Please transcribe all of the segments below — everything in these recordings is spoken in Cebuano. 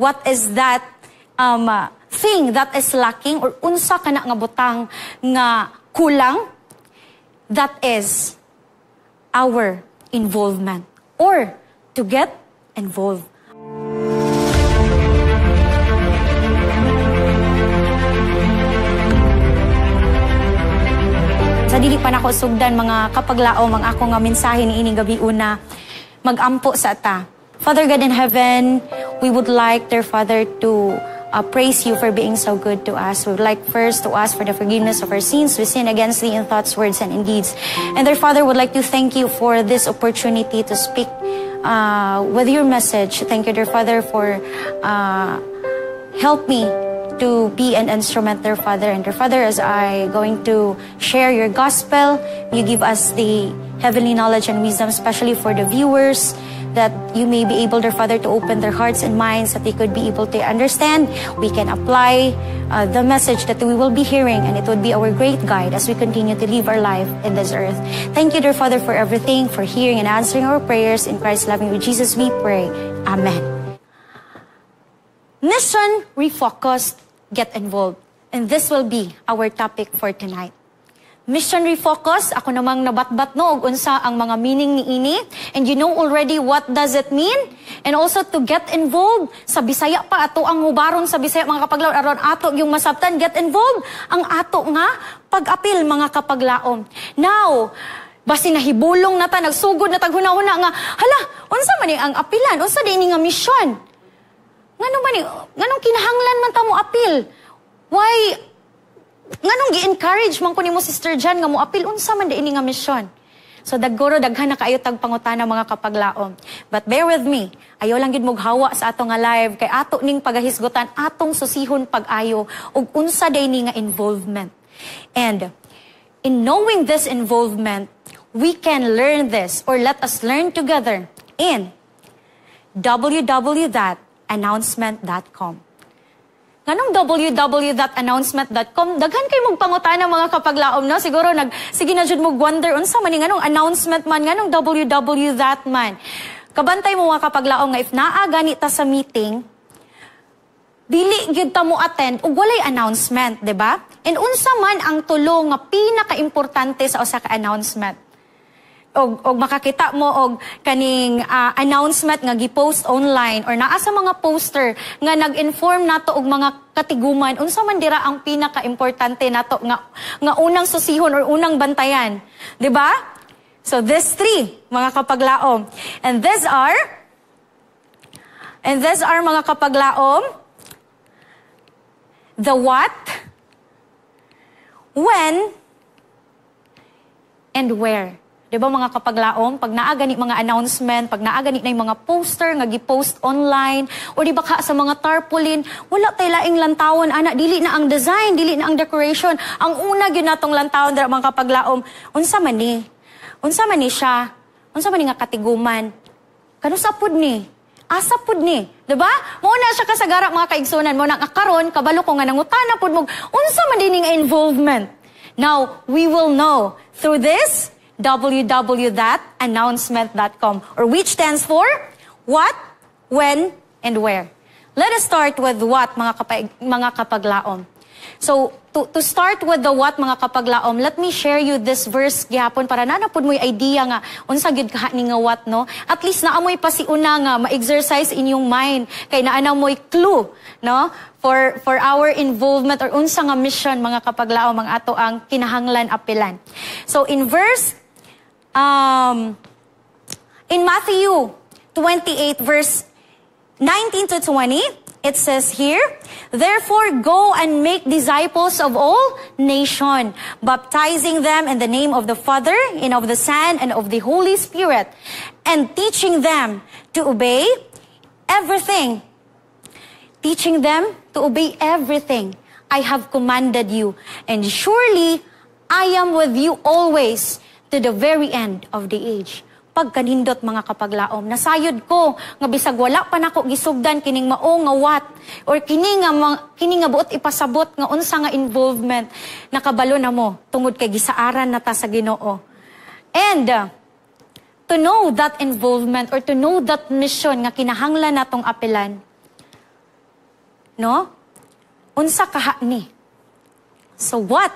What is that thing that is lacking or unsa kana nga butang nga kulang? That is our involvement or to get involved. Sa dili pa nako sugdan, mga kapaglaom, ang ako nga mensahe ni ining gabi una, magampo sa ta. Father God in heaven, we would like, dear Father, to praise you for being so good to us. We would like first to ask for the forgiveness of our sins. We sin against thee in thoughts, words, and in deeds. And dear Father, would like to thank you for this opportunity to speak with your message. Thank you, dear Father, for help me to be an instrument, dear Father. And dear Father, as I going to share your gospel, you give us the heavenly knowledge and wisdom, especially for the viewers, that you may be able, dear Father, to open their hearts and minds that they could be able to understand. We can apply the message that we will be hearing, and it would be our great guide as we continue to live our life in this earth. Thank you, dear Father, for everything, for hearing and answering our prayers. In Christ's loving with Jesus we pray. Amen. Mission refocused, get involved. And this will be our topic for tonight. Mission refocus, ako namang nabatbat no, og unsa ang mga meaning ni ini. And you know already what does it mean? And also to get involved, sa Bisaya pa, ato ang hubaron sa Bisaya, mga kapaglaom, aron ato yung masabtan, get involved, ang ato nga pag-apil, mga kapaglaom. Now, basi nahibulong na ta, nagsugod na tag huna-huna nga, hala, unsa man ni ang apilan, unsa di ni nga mission? Ngano man ni, nganong kinahanglan man ta mo apil? Why, nganong gi-encourage man ko nimo, Sister Jan, nga mo apil, unsa man di ini nga mission? So dagguro daghan na kaayo tag pangutana, mga kapaglaom. But bear with me. Ayaw lang gid hawa sa ato nga live kay ato ning pagahisgutan, atong susihon pag-ayo ug unsa day ni nga involvement. And in knowing this involvement, we can learn this, or let us learn together in www.announcement.com. Nganong www.announcement.com? Daghan kay mong pangutana, mga kapaglaom, no? Siguro nag sige na jud mo wonder unsa man ni, nganong announcement man, nganong www that man. Kabantay mo, mga kapaglaom, nga if naa gani ta sa meeting, dili gyud ta mo attend ug walay announcement, di ba? And unsa man ang tulo nga pinakaimportante sa usa ka announcement? Og makakita mo og kaning announcement nga gi-post online or naa sa mga poster nga nag-inform nato og mga katiguman, unsa man dira ang pinakaimportante nato nga unang susihon or unang bantayan, di ba? So this three, mga kapaglaom, and these are, mga kapaglaom, the what, when, and where. 'Di ba, mga kapaglaom, pag naa gani mga announcement, pag naa gani na yung mga poster nga gi-post online or di ba ka sa mga tarpaulin, wala tay laing lantawon ana, dili na ang design, dili na ang decoration. Ang una gyud natong lantawon dira, mga kapaglaom, unsa man ni? Unsa man ni siya? Unsa man ni nga katiguman? Kanusa pud ni? Asa pud ni? 'Di ba? Mao na siya kasagara, mga kaigsunan, mo na nga karon kabalo ko nga nangutana pud mo unsa man din nga involvement. Now, we will know through this www.announcement.com, or which stands for what, when, and where. Let us start with what, mga kapaglaom. So, to start with the what, mga kapaglaom, let me share you this verse gihapon para naa na pud mo'y idea nga unsa gyud ka ni nga what, no? At least naa mo'y pasiuna nga ma-exercise inyong mind kay naa na mo'y clue, no? For our involvement or unsa nga mission, mga kapaglaom, ang ato ang kinahanglan apilan. So in Matthew 28 verse 19 to 20, it says here, "Therefore go and make disciples of all nation, baptizing them in the name of the Father, and of the Son, and of the Holy Spirit, and teaching them to obey everything. Teaching them to obey everything I have commanded you. And surely I am with you always to the very end of the age." Pagkanindot, mga kapaglaom, nasayod ko nga bisag wala pa nako gisugdan kining mao nga what or kini nga buot ipasabot nga unsa nga involvement, nakabalo na mo tungod kay gisaaran na ta sa Ginoo. And to know that involvement or to know that mission nga kinahanglan natong apilan, No? Unsa kaha ni? So what?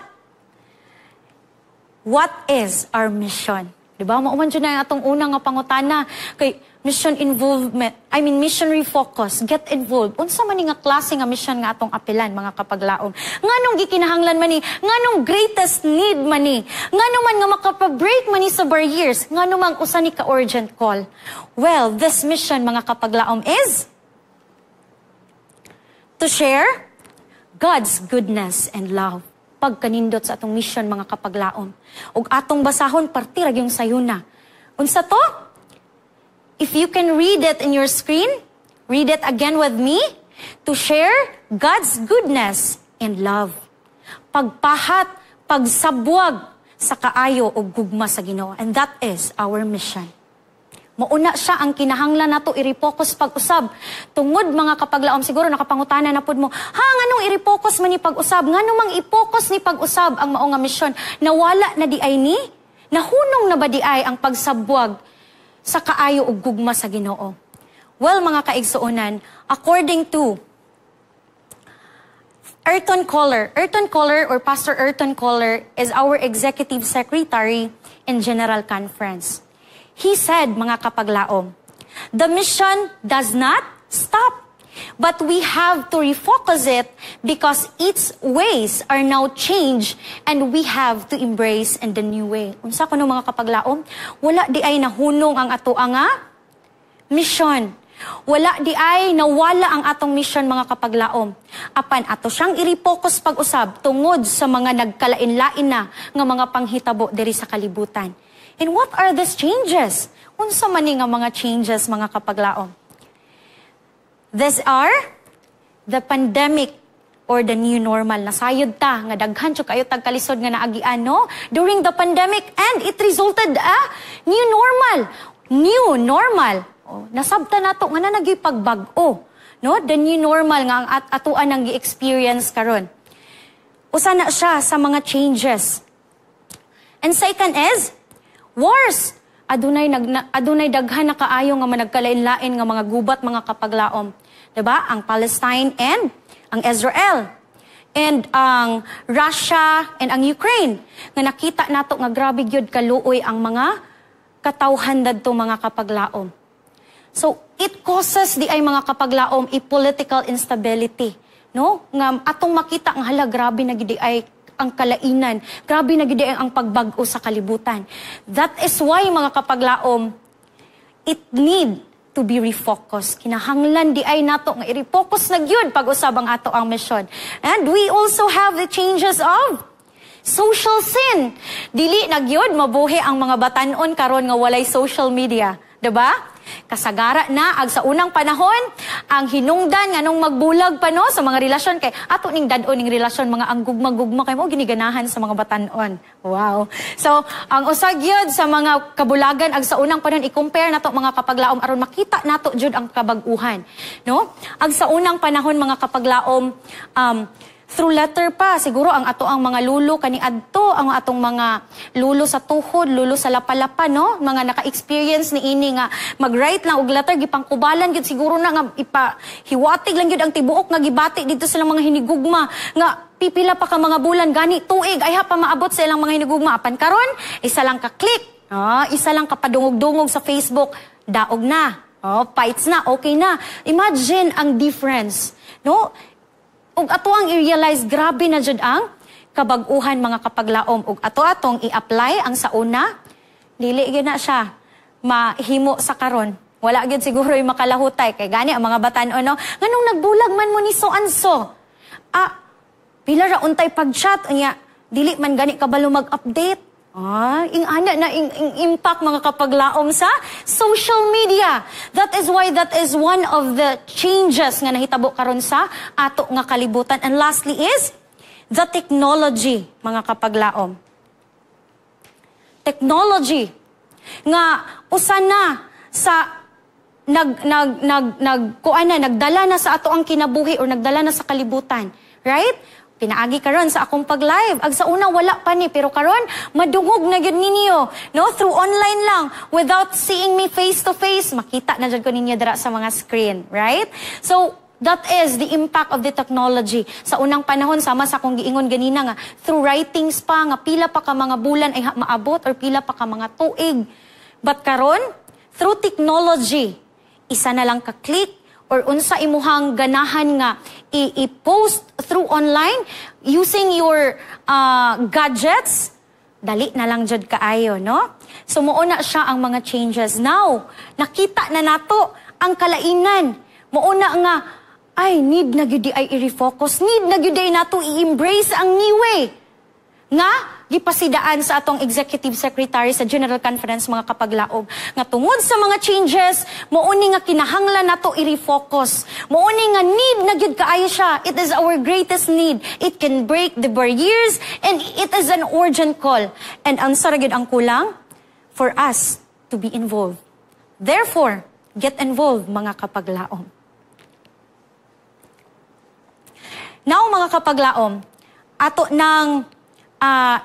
What is our mission? Di ba? Mao man jud na atong una nga pangutana kay mission involvement, I mean mission refocus, get involved. Unsa man ni nga klase nga mission nga atong apilan, mga kapaglaom? Nganong gikinahanglan man ni? Nganong greatest need man ni? Ngano man nga makapa-break man ni sa barriers? Ngano mang usa ni ka urgent call? Well, this mission, mga kapaglaom, is to share God's goodness and love. Pagkanindot sa atong mission, mga kapaglaom. Ug atong basahon parti ra yung sayuna. Unsa to? If you can read it in your screen, read it again with me. To share God's goodness and love. Pagpahat, pagsabwag sa kaayo o gugma sa Ginoo. And that is our mission. Mauna siya ang kinahanglan nato i-refocus pag-usab. Tungod, mga kapaglaom, siguro nakapangutana na pud mo, "Ha, nganong i-refocus man ni pag-usab? Ngano mang i-focus ni pag-usab ang mao nga misyon? Nawala na di ay ni? Nahunong na ba di ay ang pagsabwag sa kaayo ug gugma sa Ginoo?" Well, mga kaigsuonan, according to Erton Kohler. Erton Kohler or Pastor Erton Kohler is our executive secretary in General Conference. He said, mga kapaglaom, "The mission does not stop, but we have to refocus it because its ways are now changed and we have to embrace in the new way." Unsa kuno, mga kapaglaom? Wala di ay nahunong ang ato nga mission. Wala di ay nawala ang atong mission, mga kapaglaom. Apan ato siyang i-refocus pag-usab tungod sa mga nagkalain-lain na nga mga panghitabo diri sa kalibutan. And what are these changes? Unsa man ni nga mga changes, mga kapaglaom? These are the pandemic or the new normal. Nasayod ta nga daghan jud kayo tag kalisod nga naagian, no, during the pandemic, and it resulted a new normal. New normal. Oh, nasabta nato nga na pagbag-o, no? The new normal nga ang atuan ang gi-experience karon. Usa na siya sa mga changes. And second is wars. Adunay daghan na kaayo nga managkalain-lain nga mga gubat, mga kapaglaom. 'Di ba? Ang Palestine and ang Israel and ang Russia and ang Ukraine nga nakita nato nga grabe gyud kaluoy ang mga katawhan dadto, mga kapaglaom. So it causes di ay, mga kapaglaom, i political instability, no? Nga atong makita nga hala, grabe na gid ay ang kalainan, grabe na gid ang pagbag-o sa kalibutan. That is why, mga kapaglaom, it need to be refocused. Kinahanglan di ay nato nga i-refocus na gyud pag-usab ang ato ang mission. And we also have the changes of social sin. Dili na gyud mabuhi ang mga batanon karon nga walay social media, 'di ba? Kasagara na ag sa unang panahon ang hinungdan nga nung magbulag pa, no, sa mga relasyon, kay ato ning dad-on ning relasyon, mga ang gugma-gugma kay mo giniganahan sa mga batanon. Wow. So ang usa gyud sa mga kabulagan ag sa unang panahon, i-compare nato, mga kapaglaom, aron makita nato jud ang kabag-uhan, no? Ag sa unang panahon, mga kapaglaom, through letter pa siguro ang ato ang mga lulo kani adto, ang atong mga lulo sa tuhod, lulo sa lapalapa, no, mga naka-experience ni ini nga mag-write lang og letter, gipangkubalan gyud siguro na nga ipa hiwatig lang gyud ang tibuok nga gibati dito sa mga hinigugma nga pipila pa ka mga bulan, gani tuig ay pa maabot sa ilang mga hinigugma. Apan karon, isa lang ka click, isa lang ka padungog-dungog sa Facebook, daog na. Oh, fights na, okay na. Imagine ang difference, no? Ug ato ang i-realize, grabe na jud ang kabag-uhan, mga kapaglaom. Ug ato atong i-apply ang sa una, dili gyud na siya mahimo sa karon. Wala gyud siguro yung makalahutay kay gani ang mga batan-on, no, "Nganong nagbulag man mo ni so and so?" Ah, pila ra untay pag-chat unya dili man gani kabalo mag-update. Ah, ing ana na ing impact, mga kapaglaom, sa social media. That is why that is one of the changes nga nahitabo karon sa ato nga kalibutan. And lastly is the technology, mga kapaglaom. Technology nga usa na sa nag nag nag nag kuan na nagdala na sa ato ang kinabuhi or nagdala na sa kalibutan. Right? Pinaagi karon sa akong pag-live. Ag sa una wala pa ni, pero karon madungog na gyud ninyo, no, through online lang without seeing me face to face, makita na jud ko ninyo dira sa mga screen, right? So That is the impact of the technology. Sa unang panahon, sama sa akong giingon ganina nga, through writings pa, nga pila pa ka mga bulan ay maabot or pila pa ka mga tuig. But karon, through technology, isa na lang ka-click or unsa imuhang ganahan nga i-post through online using your gadgets, dali na lang jud kaayo, no? So mao na siya ang mga changes. Now, nakita na nato ang kalainan. Mao na nga ay need na gyud ay i-refocus, need na gyud ay nato i-embrace ang new way nga gipasidaan sa atong executive secretary sa General Conference, mga kapaglaom, nga tungod sa mga changes, mao ni nga kinahanglan nato i-refocus, mao ni nga need na gyud kaayo siya. It is our greatest need. It can break the barriers and it is an urgent call, and unsa ra gyud ang kulang for us to be involved? Therefore, get involved, mga kapaglaom. Now, mga kapaglaom, ato nang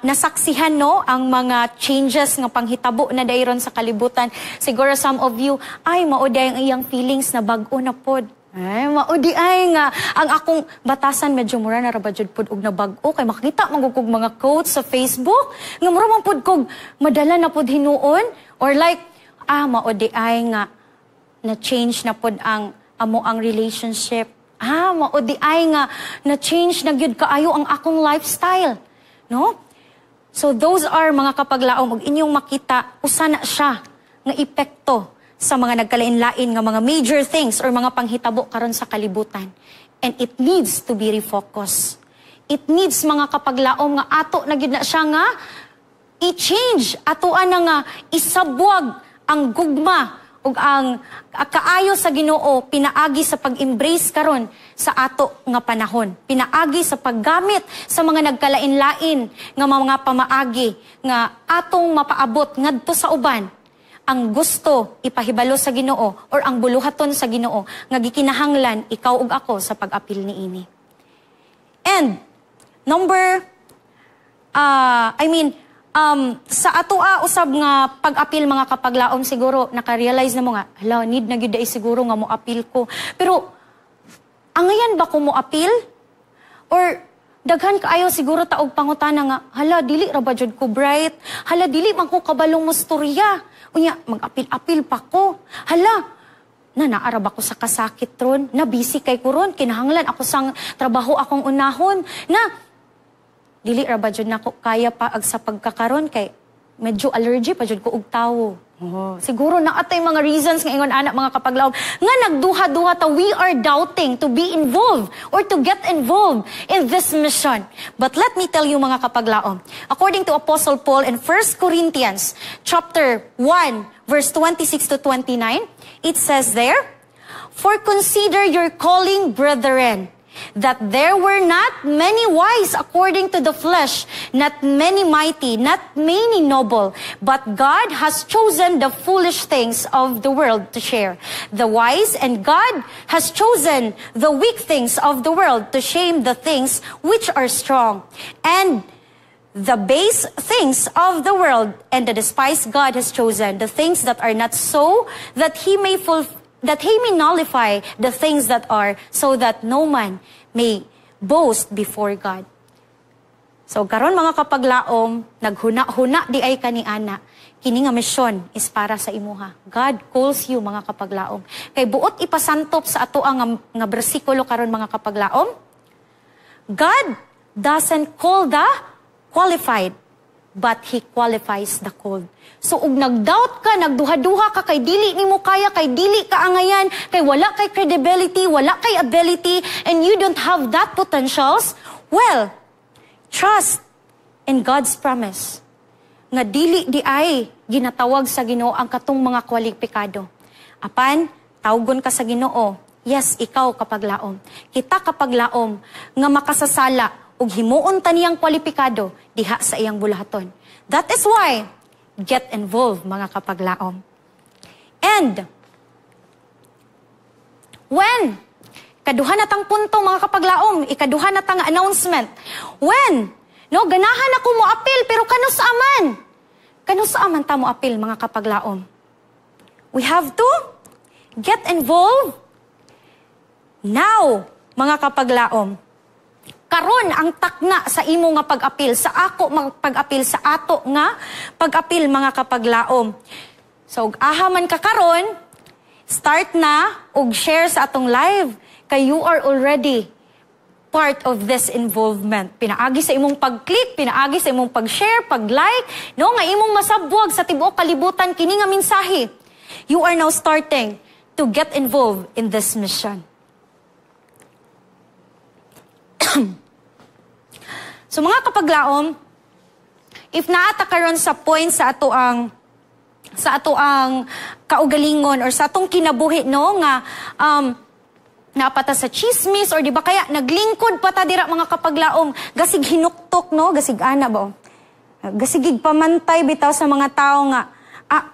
nasaksihan, no, ang mga changes nga panghitabo na dayron sa kalibutan. Siguro some of you, ay, mao di ang iyang feelings na bag-o na pod. Ay, mao di ay nga ang akong batasan medyo mura na ra ba jud pod og nabag-o kay makita man gud kog mga quotes sa Facebook nga mura man pod kog madala na pod hinuon, or like, mao di ay nga na change na pod ang amo ang relationship. Mao di ay nga na change na gyud kaayo ang akong lifestyle. No? So those are, mga kapaglaom, og inyong makita usa na siya nga epekto sa mga nagkalain-lain nga mga major things or mga panghitabo karon sa kalibutan. And it needs to be refocused. It needs, mga kapaglaom, nga ato na gyud na siya nga i-change, atoa na nga isabwag ang gugma ug ang kaayo sa Ginoo pinaagi sa pag-embrace karon sa ato nga panahon, pinaagi sa paggamit sa mga nagkalain-lain nga mga pamaagi nga atong mapaabot ngadto sa uban ang gusto ipahibalo sa Ginoo or ang buluhaton sa Ginoo nga gikinahanglan ikaw ug ako sa pag-apil niini. And number I mean, sa atoa usab nga pag-apil, mga kapaglaom, siguro naka-realize na mo nga, hala, need na gyud siguro nga mo apil ko. Pero angayan ba ko mo apil? Or daghan kaayo siguro ta og pangutana nga, hala, dili ra ba jud ko bright? Hala, dili man ko kabalong mostorya. Unya mag-apil-apil pa ko. Hala, na naa ra ba ko sa kasakit ron? Na busy kay ko ron, kinahanglan ako sang trabaho akong unahon. Na dili ra ba jud nako kaya pa ag sa pagkakaron kay medyo allergy pa jud ko og tawo. Oh. Siguro naa tay mga reasons nga ingon ana, mga kapaglaom, nga nagduha-duha ta, we are doubting to be involved or to get involved in this mission. But let me tell you, mga kapaglaom, according to Apostle Paul in 1 Corinthians chapter 1 verse 26 to 29, it says there, "For consider your calling, brethren, that there were not many wise according to the flesh, not many mighty, not many noble, but God has chosen the foolish things of the world to shame the wise, and God has chosen the weak things of the world to shame the things which are strong. And the base things of the world and the despised God has chosen, the things that are not, so that he may nullify the things that are, so that no man may boast before God." So karon, mga kapaglaom, naghuna-huna di ay kaniana, kini nga misyon is para sa imuha. God calls you, mga kapaglaom. Kay buot ipasantop sa ato ang nga bersikulo karon, mga kapaglaom, God doesn't call the qualified, but He qualifies the called. So ug nagdoubt ka, nagduha-duha ka kay dili nimo kaya, kay dili ka angayan, kay wala kay credibility, wala kay ability, and you don't have that potentials, well, trust in God's promise nga dili di ay ginatawag sa Ginoo ang katong mga kwalipikado. Apan, tawgon ka sa Ginoo. Yes, ikaw, kapaglaom. Kita, kapaglaom, nga makasasala ug himuon ta niyang kwalipikado diha sa iyang bulahaton. That is why get involved, mga kapaglaom. And when kaduha na tang punto, mga kapaglaom, ikaduha na tang announcement. When no ganahan ako mo apil, pero kanus-a man? Kanus-a man ta mo apil, mga kapaglaom? We have to get involved. Now, mga kapaglaom, karon ang takna sa imo nga pag-apil, sa ako pag-apil, sa ato nga pag-apil, mga kapaglaom. So, ug aha man ka karon, start na og share sa atong live kay you are already part of this involvement. Pinaagi sa imong pag-click, pinaagi sa imong pag-share, pag-like, no, nga imong masabwag sa tibuok kalibutan kini nga mensahe. You are now starting to get involved in this mission. So, mga kapaglaom, if naa ta karon sa point sa ato ang kaugalingon or sa atong kinabuhi, no, nga naa pa ta sa chismis or di ba kaya naglingkod pa ta dira, mga kapaglaom, gasig hinuktok, no, gasig ana ba, oh, gasigig pamantay bitaw sa mga tao nga, "Ah,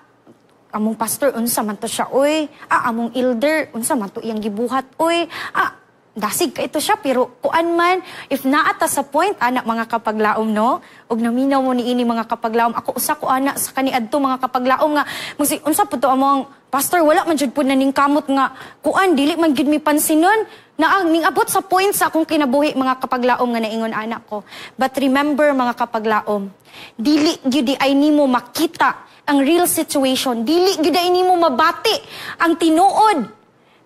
among pastor, unsa man to siya oy? Ah, among elder, unsa man to iyang gibuhat oy? Ah, dasig kay ito siya pero kuan man." If naa ta sa point ana, mga kapaglaom, no, ug naminaw mo niini, mga kapaglaom, ako usa ko ana sa kaniadto, mga kapaglaom, nga musi, "Unsa pud to among pastor? Wala man jud pud na ning kamot nga kuan, dili man gyud mi pansinon na." Ang ning abot sa point sa akong kinabuhi, mga kapaglaom, nga naingon anak ko. But remember, mga kapaglaom, dili gyud ay nimo makita ang real situation, dili gyud ay nimo mabati ang tinuod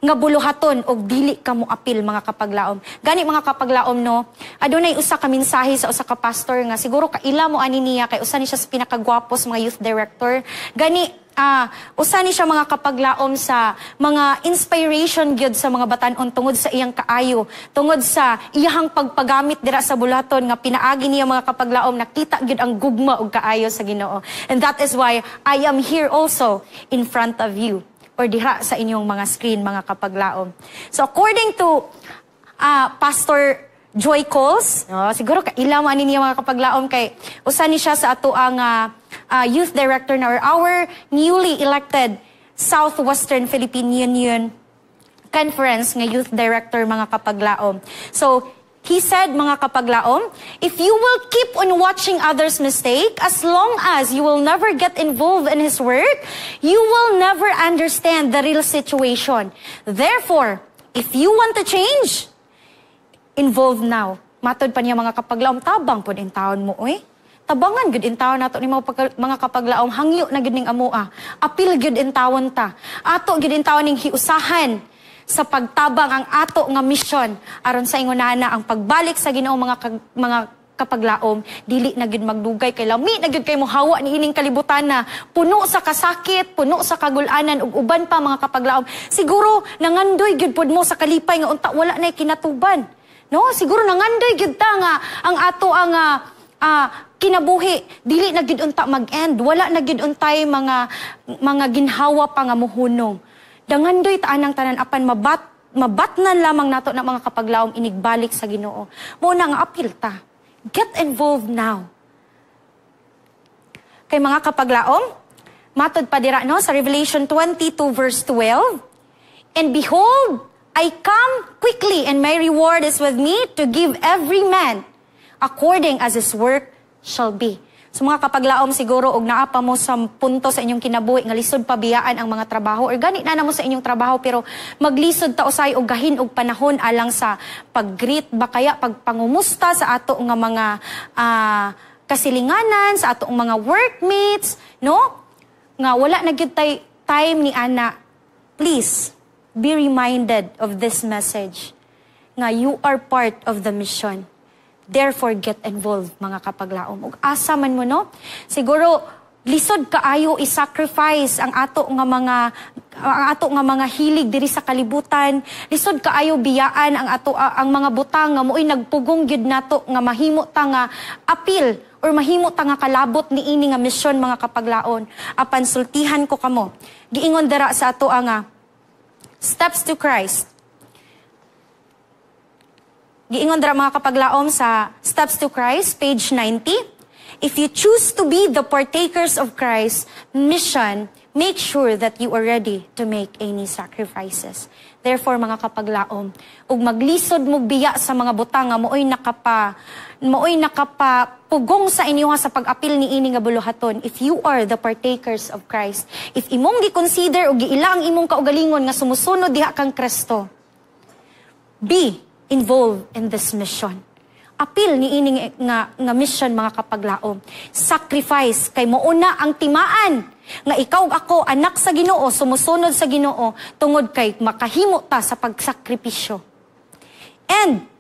nga buluhaton og dili ka mo apil, mga kapaglaom. Gani, mga kapaglaom, no, adunay usa ka mensahe sa usa ka pastor nga siguro kaila mo ani niya kay usa ni siya sa pinakagwapo sa mga youth director. Gani usa ni siya, mga kapaglaom, sa mga inspiration gyud sa mga batan-on tungod sa iyang kaayo, tungod sa iyahang pagpagamit dira sa buluhaton nga pinaagi niya, mga kapaglaom, nakita gyud ang gugma ug kaayo sa Ginoo. And that is why I am here also in front of you or diha sa inyong mga screen, mga kapaglaom. So according to Pastor Joy Coles, no, siguro kaila mo ani niya, mga kapaglaom, kay usa ni siya sa ato ang youth director na or our newly elected Southwestern Philippine Union Conference nga youth director, mga kapaglaom. So, he said, mga kapaglaom, "If you will keep on watching others' mistake, as long as you will never get involved in his work, you will never understand the real situation. Therefore, if you want to change, involve now." Matod pa niya, mga kapaglaom, tabang pod intawon mo, oy. Tabangan gud intawon nato ni mga kapaglaom, hangyo na gud ning amoa. Apil gud intawon ta. Ato gud intawon ning hiusahan sa pagtabang ang ato nga misyon aron sa ingonana ang pagbalik sa Ginoo, mga kapaglaom, dili na gyud magdugay kay lami na gyud kay mohawa ni ining kalibutan na puno sa kasakit, puno sa kagulanan ug uban pa, mga kapaglaom. Siguro nangandoy gyud pod mo sa kalipay nga unta wala na kinatuban. No, siguro nangandoy gyud ta nga ang ato ang kinabuhi dili na gyud unta mag-end, wala na gyud untay mga ginhawa pa nga muhunong. Dangandoy ta anang tanan, apan mabatnan lamang nato na, mga kapaglaom, inigbalik sa Ginoo. Mo na nga apil ta. Get involved now. Kay, mga kapaglaom, matod pa dira, no, sa Revelation 22 verse 12, "And behold, I come quickly and my reward is with me to give every man according as his work shall be." So, mga kapaglaom, siguro og naa pa mo sa punto sa inyong kinabuhi nga lisod pabiyaan ang mga trabaho or gani na mo sa inyong trabaho pero maglisod ta usay og gahin og panahon alang sa pag-greet ba kaya, pagpangumusta sa ato nga mga kasilinganan, sa atong mga workmates, no, nga wala na gyud tay time ni ana, please be reminded of this message nga you are part of the mission. Therefore, get involved, mga kapaglaom. Ug asa man mo, no? Siguro, lisod kaayo i-sacrifice ang ato nga mga hilig diri sa kalibutan. Lisod kaayo biyaan ang ato ang mga butang nga mo'y nagpugong gyud nato nga mahimo ta nga apil or mahimo ta nga kalabot niini nga misyon, mga kapaglaon. Apan sultihan ko kamo. Giingon dira sa ato ang Steps to Christ. Giingon dira, mga kapaglaom, sa Steps to Christ, page 90, "If you choose to be the partakers of Christ's mission, make sure that you are ready to make any sacrifices." Therefore, mga kapaglaom, ug maglisod mo biya sa mga butang nga maoy nakapapugong sa inyo sa pag-apil ni ini nga buluhaton, if you are the partakers of Christ, if imong gi-consider o giila ang imong kaugalingon nga sumusunod diha kang Kristo, Be involved in this mission. Apil ni ini nga mission, mga kapaglaom. Sacrifice kay mouna ang timaan nga ikaw ug ako anak sa Ginoo, sumusunod sa Ginoo tungod kay makahimo ta sa pagsakripisyo. And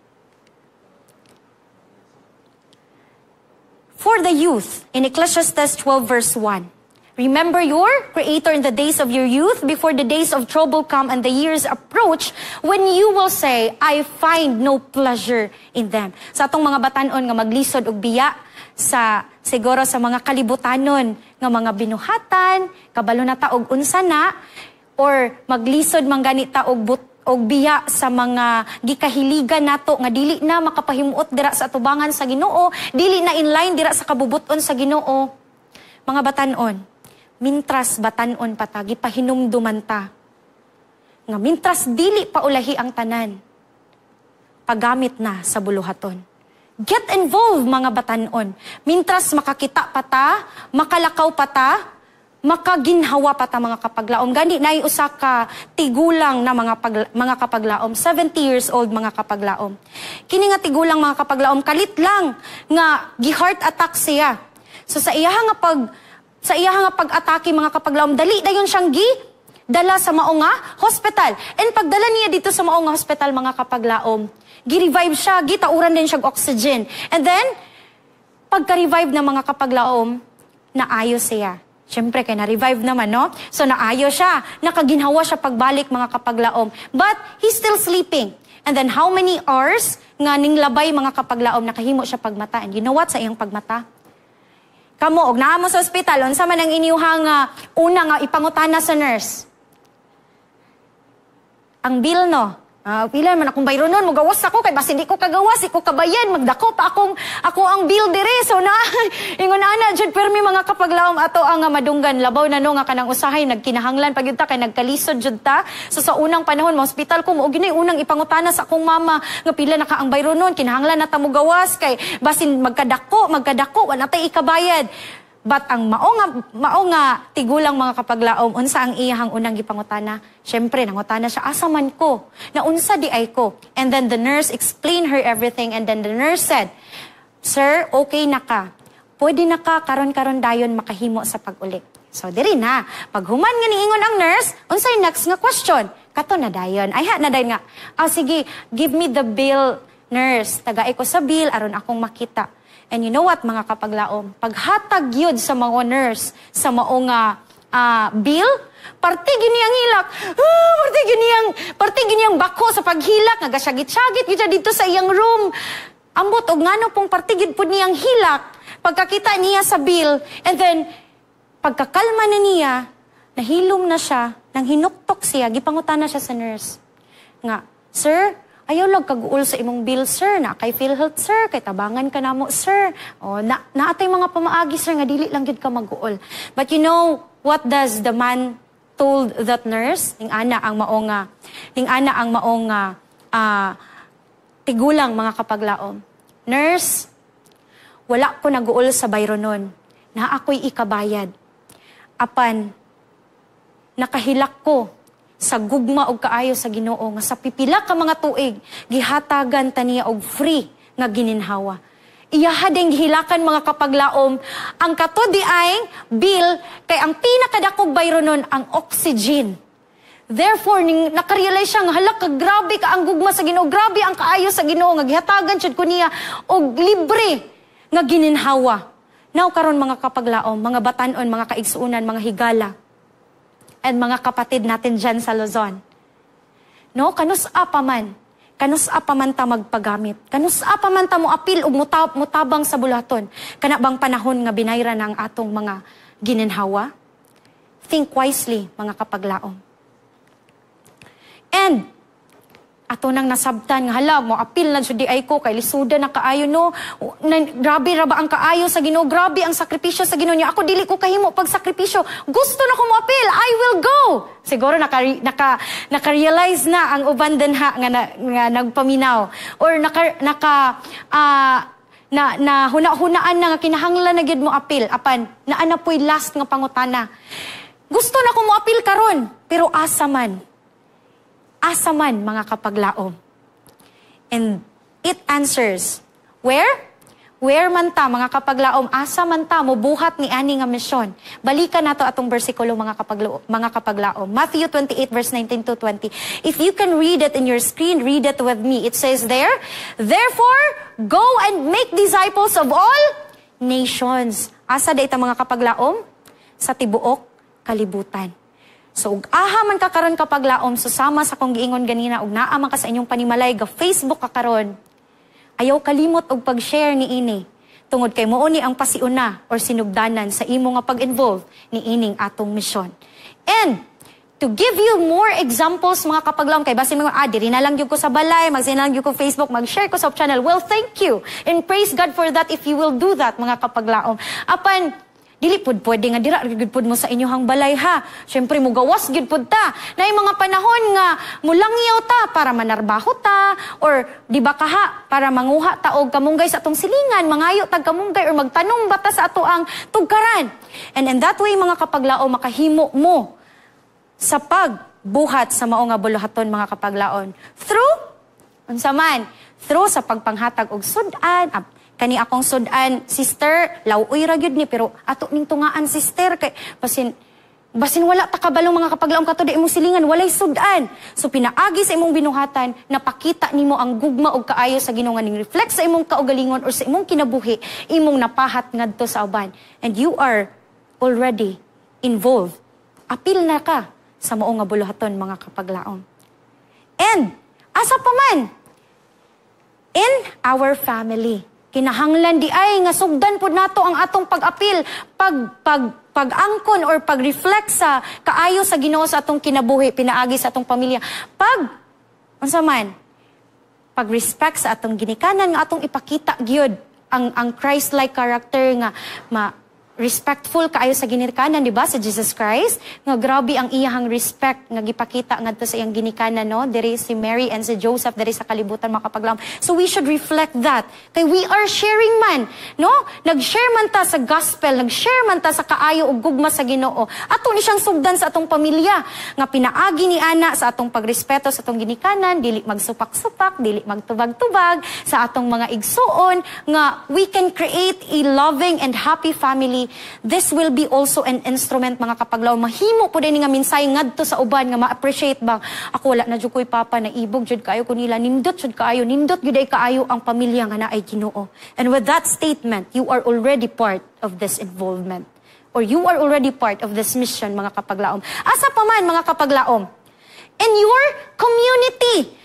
for the youth, in Ecclesiastes 12 verse 1, "Remember your Creator in the days of your youth, before the days of trouble come and the years approach, when you will say, 'I find no pleasure in them.'" Sa atong mga batanon nga maglisod og biya sa siguro sa mga kalibutanon nga mga binuhatan, kabalo na ta og unsa na, or maglisod man gani ta og biya sa mga gikahiligan nato nga dili na makapahimuot dira sa atubangan sa Ginoo, dili na inline dira sa kabubuton sa Ginoo. Mga batanon, mintras batanon pa ta, gipahinumduman ta nga mintras dili pa ulahi ang tanan, pagamit na sa buluhaton. Get involved, mga batanon. Mintras makakita pa ta, makalakaw pa ta, makaginhawa pa ta, mga kapaglaom. Gani naay usa ka tigulang na mga kapaglaom, 70 years old, mga kapaglaom. Kini nga tigulang, mga kapaglaom, kalit lang nga gi-heart attack siya. So sa iyaha nga pag-atake, mga kapaglaom, dali dayon siyang gi dala sa mao nga hospital. And pagdala niya dito sa mao nga hospital, mga kapaglaom, gi-revive siya, gitauran din siya og oxygen. And then pagka-revive ng mga kapaglaom, naayo siya. Siyempre, kay na-revive naman, no? So, naayo siya. Nakaginhawa siya pagbalik, mga kapaglaom. But he's still sleeping. And then, how many hours nga ning labay, mga kapaglaom, nakahimo siya pagmata. And you know what? Sa iyang pagmata, kamo, og naa mo sa ospital, unsa man ang inyuhang una nga ipangutana sa nurse? Ang bill, no? Pila man akong bayronon, mugawas ako kay basin di ko kagawas, di ko kabayan, magdako pa ako ang bill dire. So na ingon ana jud permi, mga kapaglaom, ato ang madunggan, labaw na no nga kanang usahay nagkinahanglan pag ta kay nagkalisod jud ta. So sa unang panahon mo hospital ko, mao gyud unang ipangutana sa akong mama nga pila na ka ang bayronon, kinahanglan na ta mogawas kay basin magkadako, magkadako, wala tay ikabayad. But ang mao nga tigulang, mga kapaglaom, unsa ang iyahang unang gipangutana? Syempre, nangutana siya, "Asa man ko? Naunsa di ay ko?" And then the nurse explained her everything and then the nurse said, "Sir, okay na ka. Pwede na ka karon-karon dayon makahimo sa pag-uli." So diri na, paghuman nga niingon ang nurse, unsay next nga question? Kato na dayon. Ay ha na dayon nga, "Ah, sige, give me the bill, nurse. Tagay ko sa bill aron akong makita." And you know what, mga kapaglaom? Paghatag yun sa mga nurse, sa mao nga bill, parte gyud niyang hilak. Ah, parte gyud niyang bako sa paghilak, nga gasyagit-syagit gyud siya dito sa iyang room. Ambot og ngano pong parte gyud pud niyang hilak pagkakita niya sa bill. And then, pagkakalma na niya, nahilom na siya, nang hinuktok siya, gipangutana siya sa nurse. Nga, "Sir, ayaw lang kaguol sa imong bill, sir. Na kay PhilHealth, sir. Kay tabangan ka namo, sir. O, na, naatay mga pamaagi, sir, nga dili lang gyud ka maguol." But you know, what does the man told that nurse? Ning ana ang mao nga tigulang, mga kapaglaom. "Nurse, wala ko naguol sa bayronon. Na ako'y ikabayad. Apan, nakahilak ko sa gugma og kaayo sa Ginoo nga sa pipila ka mga tuig gihatagan ta niya og free nga gininhawa." Iyaha din gihilakan, mga kapaglaom, ang kato di ay bill kay ang pinakadakog bayronon ang oxygen. Therefore, ning nakarealize siya nga hala ka grabe ka ang gugma sa Ginoo, grabe ang kaayo sa Ginoo nga gihatagan jud ko niya og libre nga gininhawa. Now karon, mga kapaglaom, mga batanon, mga kaigsuunan, mga higala, and mga kapatid natin dyan sa Luzon. No, kanus-a pa man. Kanus-a pa man ta magpagamit. Kanus-a pa man ta mo apil ug mutabang sa buluhaton. Kana bang panahon nga binayra ng atong mga gininhawa? Think wisely, mga kapaglaom. And ato nang nasabtan nga hala mo apil na jud di ay ko kay lisuda na kaayo, no, na, grabe ra ba ang kaayo sa Ginoo, grabe ang sakripisyo sa Ginoo niya, ako dili ko kahimo pag sakripisyo, gusto na ko mo apil, I will go. Siguro naka naka naka-realize na ang uban din ha nga, na, nga nagpaminaw or naka naka na na huna-hunaan na nga kinahanglan na gyud mo apil, apan naa na po'y last nga pangutana. Gusto na ko mo apil karon, pero asa man? Asa man, mga kapaglaom? And it answers, where? Where man ta, mga kapaglaom, asa man ta mobuhat ni ani nga misyon? Balikan nato atong bersikulo, mga kapaglaom. Matthew 28 verse 19 to 20. If you can read it in your screen, read it with me. It says there, "Therefore, go and make disciples of all nations." Asa diay ta, mga kapaglaom? Sa tibuok kalibutan. So ug aha man ka karon, kapaglaom, susama sa akong giingon ganina, ug naa man ka sa inyong panimalay, ga Facebook ka karon, ayaw kalimot og pag-share ni ini tungod kay mao ni ang pasiuna or sinugdanan sa imo nga pag-involve ni ining atong misyon. And to give you more examples, mga kapaglaom, kay basin mga diri na lang gyud ko sa balay, magsin na lang gyud ko Facebook, mag-share ko sa channel. Well, thank you. And praise God for that if you will do that, mga kapaglaom. Apan dili pud pwede nga dira gyud pud mo sa inyong balay ha. Syempre mugawas gyud pud ta. Naay mga panahon nga mulangyaw ta para manarbaho ta or di ba kaha para manguha ta og kamunggay sa atong silingan, mangayo tag kamunggay or magtanom ba ta sa ato ang tugkaran. And in that way, mga kapaglaom, makahimo mo sa pagbuhat sa mao nga buluhaton, mga kapaglaon. Through unsa man? Through sa pagpanghatag og sudan, kani akong sudan, sister, law-oy ra gyud ni, pero ato ning tungaan, sister, kay basin basin wala ta kabalo, mga kapaglaom, kato di imong silingan walay sudan. So pinaagi sa imong binuhatan, napakita nimo ang gugma og kaayo sa Ginoo nga ning reflect sa imong kaugalingon or sa imong kinabuhi, imong napahat ngadto sa uban. And you are already involved. Apil na ka sa mao nga buluhaton, mga kapaglaom. And asa pa man? In our family. Kinahanglan di ay nga sugdan pud nato ang atong pag-apil, pag pag pag-angkon or pag-reflect sa kaayo sa Ginoo sa atong kinabuhi pinaagi sa atong pamilya. Pag unsa man? Pag-respect sa atong ginikanan nga atong ipakita gyud ang Christ-like character nga ma respectful kaayo sa ginikanan, di ba, sa Jesus Christ nga grabe ang iyahang respect nga gipakita ngadto sa iyang ginikanan, no, diri si Mary and si Joseph diri sa kalibutan, mga kapaglaom. So we should reflect that kay we are sharing man, no? Nag-share man ta sa gospel, nag-share man ta sa kaayo ug gugma sa Ginoo. Ato ni siyang sugdan sa atong pamilya nga pinaagi ni ana sa atong pagrespeto sa atong ginikanan, dili magsupak-supak, dili magtubag-tubag sa atong mga igsuon, nga we can create a loving and happy family. This will be also an instrument, mga kapaglaom. Mahimo pud ni nga mensahe ngadto sa uban nga ma-appreciate ba, ako wala na jud ko'y papa, naibog jud kaayo ko nila, nindot jud kaayo, nindot jud ay kaayo ang pamilya nga naay Ginoo. And with that statement, you are already part of this involvement or you are already part of this mission, mga kapaglaom. Asa pa man, mga kapaglaom? In your community.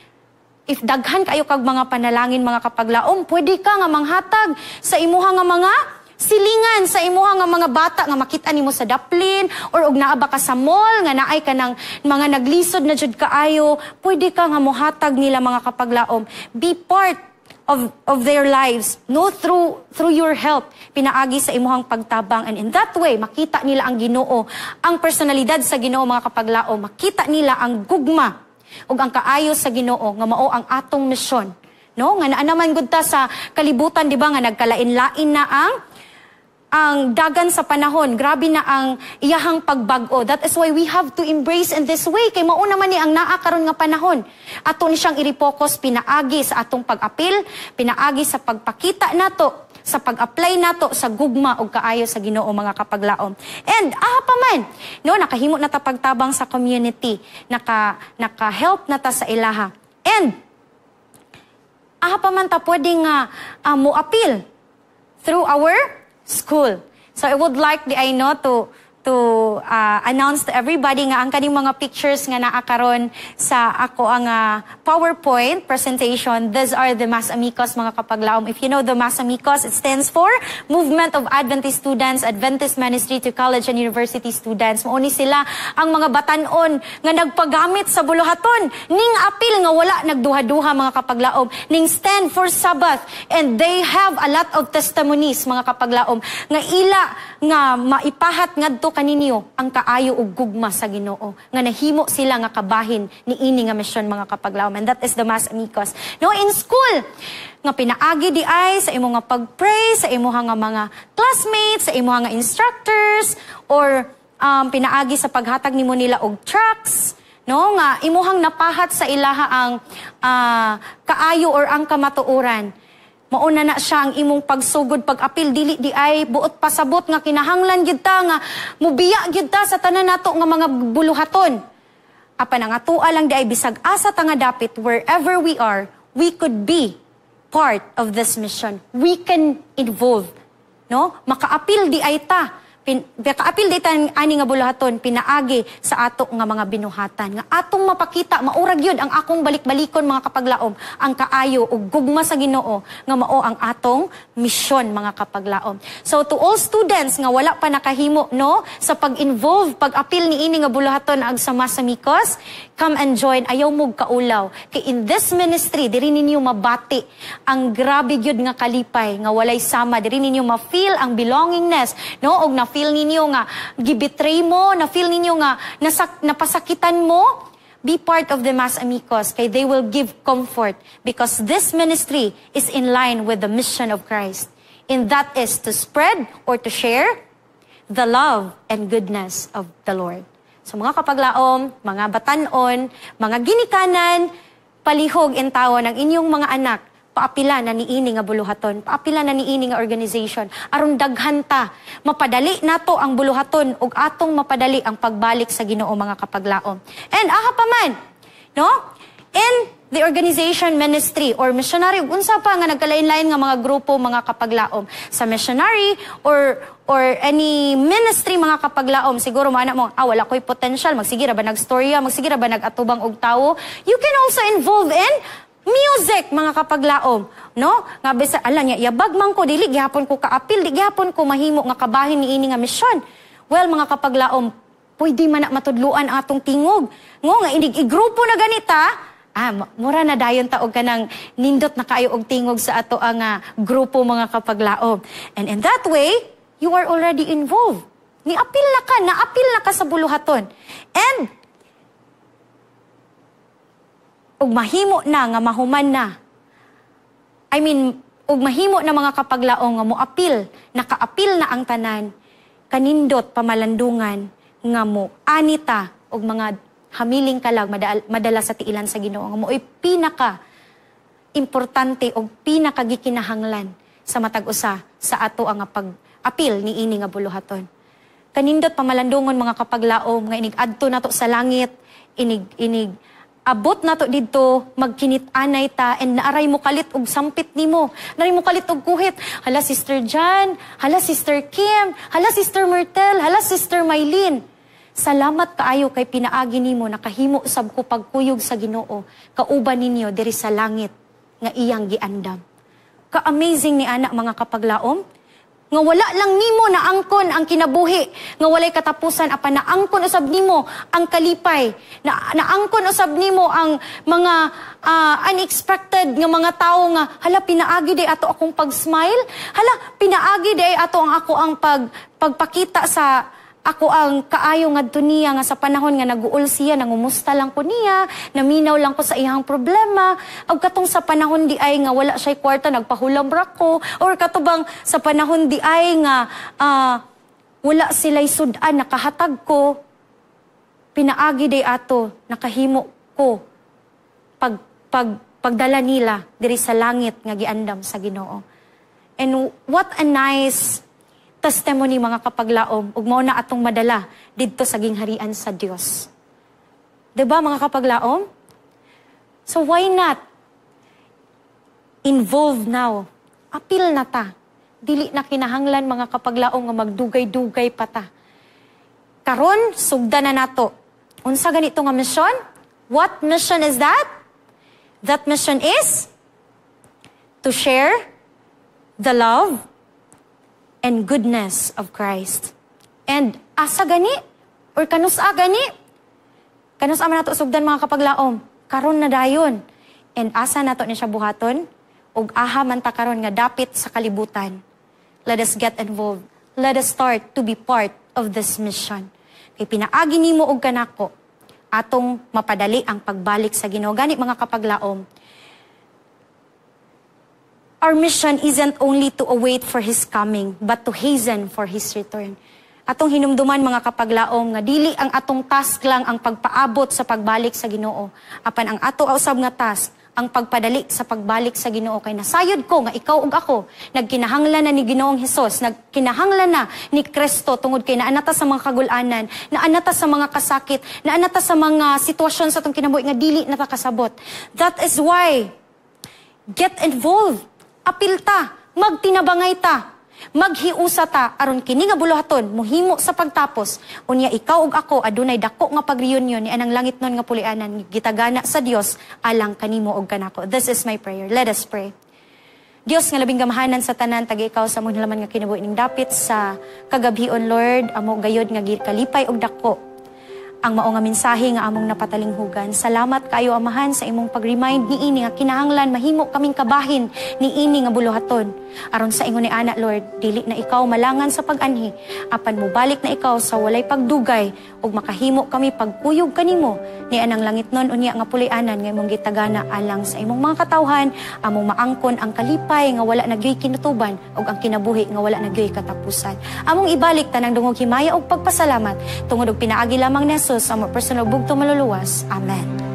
If daghan kayo kag mga panalangin, mga kapaglaom, pwede ka nga manghatag sa imuha nga mga silingan, sa imuha nga mga bata nga makita nimo sa daplin or og naa ba ka sa mall nga naay ka ng mga naglisod na jud kaayo, pwede ka nga mohatag nila, mga kapaglaom. Be part of their lives, no, through your help, pinaagi sa imuhang pagtabang. And in that way, makita nila ang Ginoo, ang personalidad sa Ginoo, mga kapaglaom. Makita nila ang gugma ug ang kaayo sa Ginoo nga mao ang atong misyon, no, nga naa naman gud ta sa kalibutan, di ba, nga nagkalain-lain na ang dagan sa panahon, grabe na ang iyahang pagbag-o. That is why we have to embrace in this way. Kay mao naman ni ang naa karon nga panahon. Ato ni siyang i-refocus pinaagi sa atong pag-apil, pinaagi sa pagpakita nato, sa pag-apply nato sa gugma ug kaayo sa Ginoo, mga kapaglaom. And aha pa man, no, nakahimo na ta pagtabang sa community, naka-help na ta sa ilaha. And aha pa man ta pwede nga mo-appeal? Through our school. So I would like the I know to announce to everybody nga ang kaning mga pictures nga naa karon sa ako ang PowerPoint presentation, these are the Mass Amigos, mga kapaglaom. If you know the Mass Amigos, it stands for Movement of Adventist Students, Adventist Ministry to College and University Students. Mao ni sila ang mga batanon nga nagpagamit sa buluhaton ning apil nga wala nagduha-duha, mga kapaglaom, ning stand for Sabbath. And they have a lot of testimonies, mga kapaglaom, nga ila nga maipahat ngadto kaninyo ang kaayo ug gugma sa Ginoo nga nahimo sila nga kabahin ni ini nga misyon, mga kapaglaom. And that is the Mass Amigos, no? In school nga pinaagi di ay sa imo nga pag-pray sa imuha nga mga classmates, sa imuha nga instructors, or pinaagi sa paghatag nimo nila og tracts, no, nga imuhang napahat sa ilaha ang kaayo or ang kamatuoran. Mauna na siya ang imong pagsugod pag-apil. Dili di ay buot pasabot nga kinahanglan gyud ta nga mubiya gyud ta sa tanan nato nga mga buluhaton. Apan ang atoa lang di ay, bisag asa ta nga dapit, wherever we are, we could be part of this mission. We can involve, no? Makaapil di ay ta. Makaapil di ta ani nga buluhaton pinaagi sa ato nga mga binuhatan nga atong mapakita. Maurag yun ang akong balik-balikon, mga kapaglaom, ang kaayo ug gugma sa Ginoo nga mao ang atong misyon, mga kapaglaom. So to all students nga wala pa nakahimo, no, sa pag-involve, pag-apil ni ini nga buluhaton ag sa Mass Amicos, come and join. Ayaw mo kaulaw kay in this ministry diri ninyo mabati ang grabe gyud nga kalipay nga walay sama. Diri ninyo ma-feel ang belongingness, no, og na-feel ninyo nga gibetray mo, na-feel ninyo nga napasakitan mo. Be part of the Mass Amicos kay they will give comfort because this ministry is in line with the mission of Christ. And that is to spread or to share the love and goodness of the Lord. So mga kapaglaom, mga batanon, mga ginikanan, palihog intawon ang inyong mga anak, paapila na niini nga buluhaton, paapila na niini nga organization, aron daghan ta, mapadali nato ang buluhaton ug atong mapadali ang pagbalik sa Ginoo, mga kapaglaom. And aha pa man, no? In the organization, ministry or missionary, ug unsa pa nga nagkalain-lain nga mga grupo, mga kapaglaom, sa missionary or any ministry, mga kapaglaom, siguro mana mo, "Ah, wala ko'y potential, magsige ra ba nagstorya, magsige ra ba nag-atubang og tawo?" You can also involve in music, mga kapaglaom, no, nga bisa ala niya, yabag man ko, dili gihapon ko kaapil, di gihapon ko mahimo nga kabahin niini nga misyon. Well, mga kapaglaom, pwede man na matudluan ang atong tingog ngo nga inig igrupo na ganita, mura na dayon ta og kanang nindot na kaayo og tingog sa ato ang grupo, mga kapaglaom. And in that way, you are already involved. Ni apil na ka, naapil na ka sa buluhaton. And ug mahimo na nga mahuman na. I mean, ug mahimo na, mga kapaglaom, nga moapil, nakaapil na ang tanan, kanindot pamalandungan nga mo anita og mga hamiling kalag madala sa tiilan sa Ginoo nga mo'y pinaka importante og pinaka gikinahanglan sa matag usa sa ato ang pag-apil niini nga buluhaton. Kanindot pamalandungon, mga kapaglaom, nga inig adto nato sa langit, inig abot nato didto, magkinit-anay ta and naaray mo kalit og sampit nimo, naaray mo kalit og kuhit. "Hala, Sister Jan, hala, Sister Kim, hala, Sister Myrtle, hala, Sister Mylene. Salamat kaayo kay pinaagi nimo nakahimo sab ko pagkuyog sa Ginoo kauban ninyo diri sa langit nga iyang giandam." Ka-amazing ni ana, mga kapaglaom, nga wala lang nimo naangkon ang kinabuhi nga walay katapusan, apan naangkon usab nimo ang kalipay, na naangkon usab nimo ang mga unexpected nga mga tawo nga, "Hala, pinaagi day ato akong pag-smile, hala, pinaagi day ato ang ako ang pagpakita sa ako ang kaayo ngadto niya, nga sa panahon nga naguol siya, nangumusta lang ko niya, naminaw lang ko sa iyang problema, og katong sa panahon di ay nga wala siya kwarta, nagpahulam ra ko, or katubang sa panahon di ay nga wala sila'y sudan, nakahatag ko. Pinaagi day ato nakahimo ko pag pag pagdala nila diri sa langit nga giandam sa Ginoo." And what a nice testimony, mga kapaglaom, ug mao na atong madala didto sa gingharian sa Dios. 'Di ba, mga kapaglaom? So why not involve now? Apil na ta. Dili na kinahanglan, mga kapaglaom, nga magdugay-dugay pa ta. Karon sugda na nato. Unsa ganito nga mission? What mission is that? That mission is to share the love and goodness of Christ. And asa gani? Or kanusa gani? Kanusa man nato sugdan, mga kapaglaom? Karon na dayon. And asa nato ni siya buhaton? Ug aha man ta karon nga dapit sa kalibutan. Let us get involved. Let us start to be part of this mission. Kay pinaagi nimo og kanako, atong mapadali ang pagbalik sa Ginoo. Gani, mga kapaglaom, our mission isn't only to await for His coming, but to hasten for His return. Atong hinumduman, mga kapaglaom, nga dili ang atong task lang ang pagpaabot sa pagbalik sa Ginoo. Apan ang ato usab nga task ang pagpadali sa pagbalik sa Ginoo, kay nasayod ko nga ikaw ug ako nagkinahanglan na ni Ginoong Hesus, nagkinahanglan na ni Kristo, tungod kay naa na ta sa mga kagul-anan, naa na ta sa mga kasakit, naa na ta sa mga sitwasyon sa atong kinabuhi nga dili na ta kasabot. That is why get involved. Apil ta, magtinabangay ta, maghiusa ta aron kini nga buluhaton muhimo sa pagtapos. Unya ikaw ug ako adunay dako nga pagreunion ni anang langitnon nga pulianan gitagana sa Dios alang kanimo ug kanako. This is my prayer. Let us pray. Dios nga labing gamahanan sa tanan, tagi ikaw sa among laman nga kinabuhi ning dapit sa kagabhion, Lord, amo gayod nga kalipay og dako ang mao nga mensahe nga among napatalinghugan. Salamat kayo, Amahan, sa imong pag-remind niini nga kinahanglan mahimo kaming kabahin niini nga buluhaton. Aron sa ingon ni ana, Lord, dili na ikaw malangan sa pag-anhi, apan mobalik na ikaw sa walay pagdugay ug makahimo kami pagkuyog kanimo ni anang langitnon unya nga pulianan nga imong gitagana alang sa imong mga katawhan, among maangkon ang kalipay nga wala na gyoy kinutuban ug ang kinabuhi nga wala na gyoy katapusan. Among ibalik tanang dungog, himaya ug pagpasalamat tungod og pinaagi lamang ni Jesus, among personal bugto Maluluwas. Amen.